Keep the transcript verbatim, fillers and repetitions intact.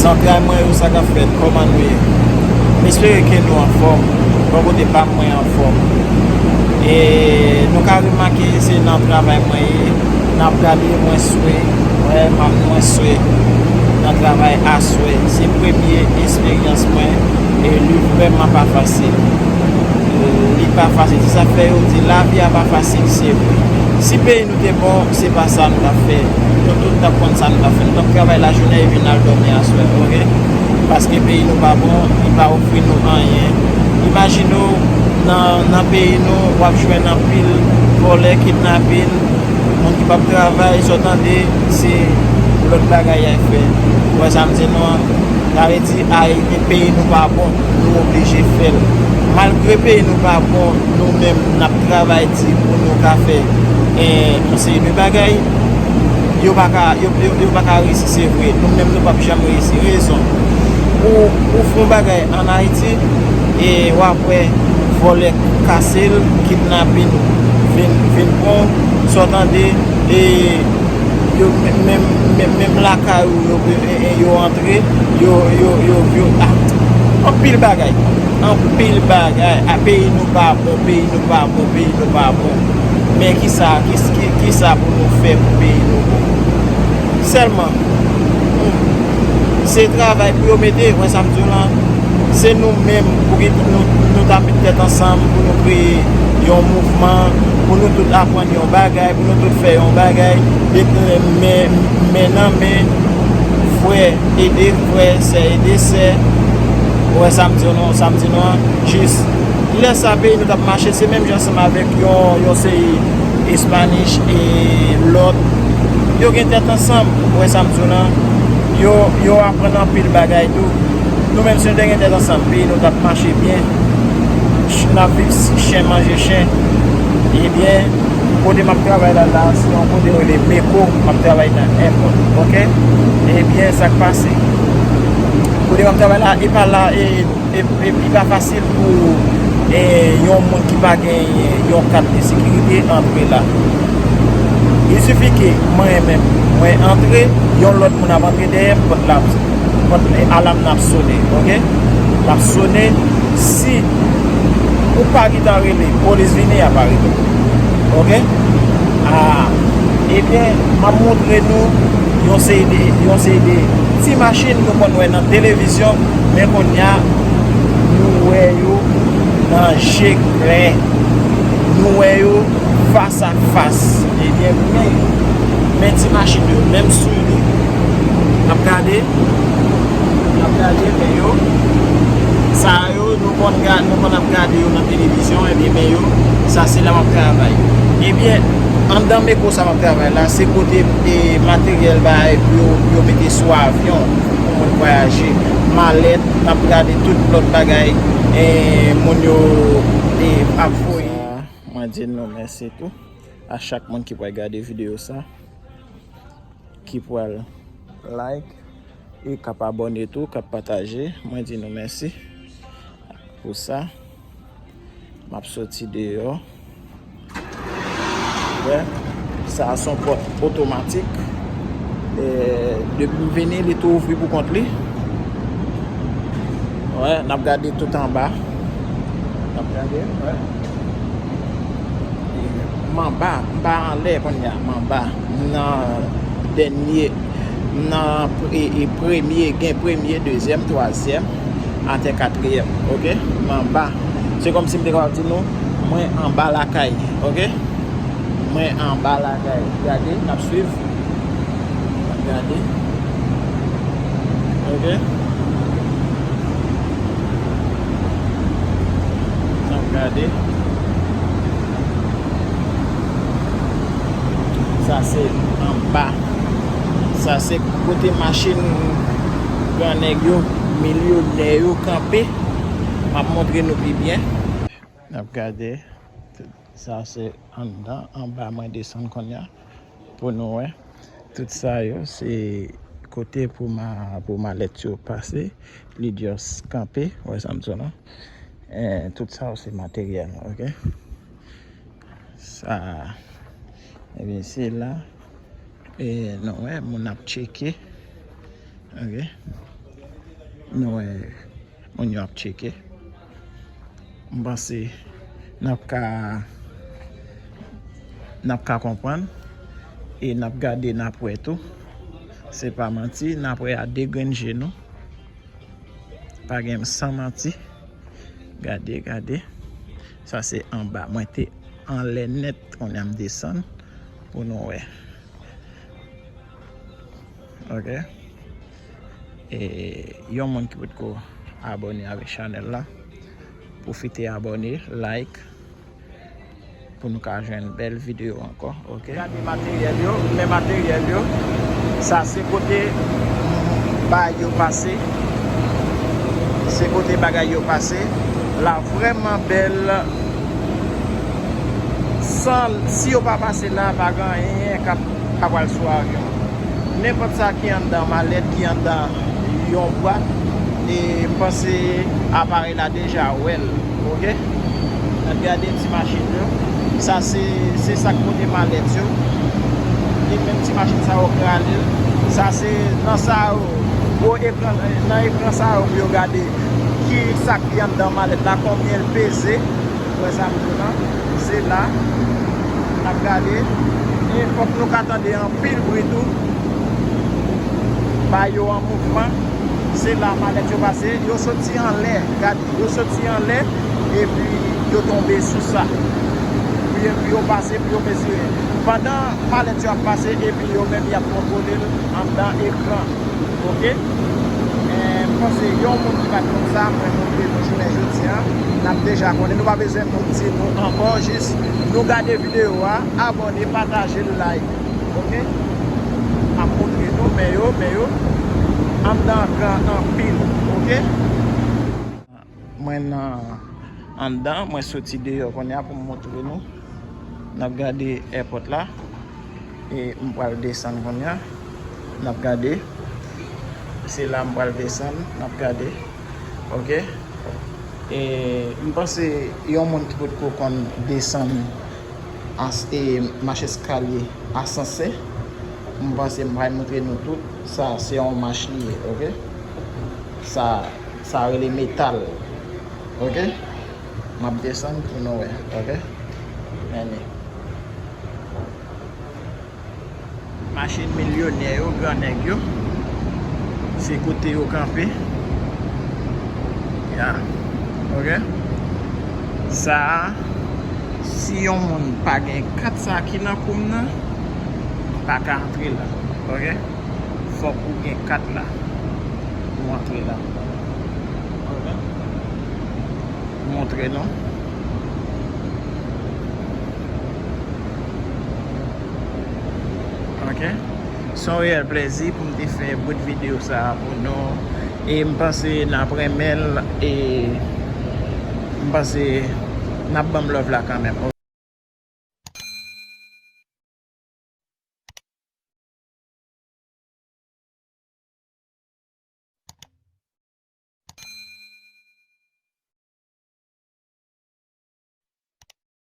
Zantray mwen yo, sa k ap fèt, kòman nou ye? M espere ke nou anfòm. Bò kote pa m, mwen anfòm. E nou ka remake se nan travay mwen ye. N ap gade, mwen swe. Wè, m ap mwen swe nan travay aswè. Se premye esperyans mwen e li vrèman pa fasil. Li pa fasil. Se sa k fè yo di lavi a pa fasil, se vre. Si peyi nou te bon, se pa sa nou t ap fè. Nou tout t ap konn sa nou t ap fè. Nou t ap travay lajounen epi n al dòmi aswè, oke? Paske peyi nou pa bon, li pa ofri nou anyen. Imajine w, nan, nan peyi nou, w ap jwenn anpil vòlè, kidnapin, moun ki p ap travay, sa w tande, se lòt bagay y al fè. Ou wè sa m di nou an? Sa vle di, Ayiti, peyi nou pa bon, nou oblije fè l. Malgre peyi nou pa bon, nou menm n ap travay di pou nou ka fè, eh, yon seri de bagay, yo pa ka, yo, yo, yo pa ka reyisi, se vre. Nou menm, nou p ap janm reyisi. Rezon. Ou, ou fè yon bagay ann Ayiti, e w ap wè vòlè kase l, kidnapin vin, vin pran w, sa w tande, e yo menm, menm, menm, menm lakay ou yo, yo, yo antre, yo, yo, yo, yo, ah, anpil bagay, anpil bagay. Ah, peyi nou pa bon, peyi nou pa bon, peyi nou pa bon. Men kisa, kis-, ki, kisa pou nou fè pou peyi nou bon? Sèlman, hmm, se travay pou yo mete, wè sa m di w lan. Se nou menm pou ki nou, nou ta met tèt ansanm pou nou kreye yon mouvman, pou nou tout aprann yon bagay, pou nou tout fè yon bagay, met men, men nan men, frè ede frè, sè ede sè. Ou wè sa m di w non, sa m di nou an, jis lè sa peyi nou t ap mache, se menm jan ansanm avèk yon, yon seri Espanish e lòt. Yo gen tèt ansanm, ou wè sa m di w lan, yo, yo aprann anpil bagay tou. Nou menm, si nou te gen tèt ansanm, peyi nou t ap mache byen. Ch-, n ap viv chen manje chen. Ebyen, kote m ap travay la, la, se yon kote yo rele Meko, m ap travay nan èpòt, oke? Ebyen, sa k pase? Kote m ap travay la, e pa la, e, e, e, li pa fasil pou, e, yon moun ki pa gen yon kat de sekirite antre la. Il sifi ke mwen menm, mwen antre, yon lòt moun ap antre dèyè m, pòt la ap, pòt, alam nan ap sonnen, oke? L ap sonnen, si ou pa gentan rele, polis vini, y ap arete w, oke? Ah, ebyen, m ap montre nou yon seri de, yon seri de ti machin nou konn wè nan televizyon, men kounye a, nou wè yo nan je klè. Nou wè yo fas a fas. Ebyen, men, men ti machin yo, menm sou li. N ap gade, n ap gade, men yo, sa yo, nou konn ga-, nou konn ap gade yo nan televizyon, ebyen, men yo, sa se la m ap travay. Ebyen, anndan Meko sa m ap travay la, se kote, e, materyèl bagay pou yo, pou yo mete sou avyon, pou moun vwayaje, malèt, n ap gade tout lòt bagay, e, moun yo, e, ap voye. Sa, mwen di nou mèsi tou a chak moun ki pral gade videyo sa, ki pral like e k ap abòne tou, k ap pataje. Mwen di nou mèsi pou sa. M ap soti deyò. Wè, sa a se yon pòt otomatik. E, depi m vini, li tou ouvri pou kont li. Wè, n ap gade tout anba. N ap gade, wè. M anba, m pa anlè kounye a, m anba. M nan dènye, m nan pre-, e, premye, gen premye, dezyèm, twazyèm, atè katriyèm, oke? M anba. Se kòmsi m te kapab di nou, mwen anba lakay, oke? Mwen anba lakay. Gade, n ap swiv. N ap gade. Oke. N ap gade. Sa se anba. Sa se kote machin gran nèg yo, milyonè yo kanpe. M ap montre nou pi byen. N ap gade. Sa se anndan, anba mwen desann kounye a pou nou wè. Tout sa yo se kote pou ma-, pou malèt yo pase. Li just kanpe, wè sa m di w lan. Eh, tout sa yo se materyèl, oke? Sa, ebyen, se la. E nou wè, moun ap tcheke. Oke? Nou wè moun yo ap tcheke. M panse n ap ka n ap ka konprann e n ap gade, n ap wè tou. Se pa manti, n ap wè a de grenn je nou. Pa gen san manti. Gade, gade. Sa se anba. Mwen te anlè nèt, kounye a m desann pou nou wè. Ok. E yon moun ki potko abòne avèk chanèl la, pwofite abòne, like, pou nou ka jwenn bèl videyo ankò, ok? Gade materyèl yo, men materyèl yo. Sa se kote bay yo pase. Se kote bagay yo pase. La vrèman bèl. San, si yo pa pase la, pa gen anyen k ap, k ap pral sou avyon. Nenpòt sa ki anndan malèt, ki anndan yon bwat, e m panse aparèy la deja wè l, ok? N ap gade ti machin yo. Sa se, se sa k pote malèt yo. E menm ti machin sa yo k rale l. Sa se nan sa yo, gwo ekran, nan ekran sa yo pou yo gade ki sa ki anndan malèt la, konbyen l peze. Wè sa m di w lan, se la n ap gade. E fòk nou ka tande anpil bri tou. Bay yo an mouvman. Se la malèt yo pase. Yo soti anlè. Gade, yo soti anlè. Epi yo tonbe sou sa. Pou yo, pou yo pase, pou yo mezire. Pandan malèt yo ap pase, epi yo menm y ap kontwole l anndan ekran. Ok? Men, m panse yon moun ki pa t konn sa, mwen montre nou jounen jodi a. N ap deja konnen. Nou pa bezwen moun di nou ankò. Jis nou gade videyo a, abòne, pataje l, like. Ok? M ap montre nou, men yo, men yo. Anndan gran anpil. Ok? Mwen nan anndan, mwen soti deyò kounye a pou m montre nou. N ap gade èpòt la. E m pral desann kounye a. N ap gade. Se la m pral desann. N ap gade. Ok. E m panse yon moun ki potko konn desann as-, e, mach eskalye, asansè. M panse m pral montre nou tout. Sa, se yon mach li ye, ok? Sa, sa rele metal, ok? M ap desann pou nou wè, ok? Gade. Machin milyonè yo, gran nèg yo. Se kote yo kanpe. Ya. Ok. Sa a, si yon moun pa gen kat sa ki nan kou m nan, pa ka antre la. Ok. Fòk ou gen kat la pou antre la. Ok. Montre nou. Ok. Se yon reyèl plezi pou m te fè bout videyo sa a pou nou. E m panse n ap renmen l. E m panse n ap ban m love la kanmenm.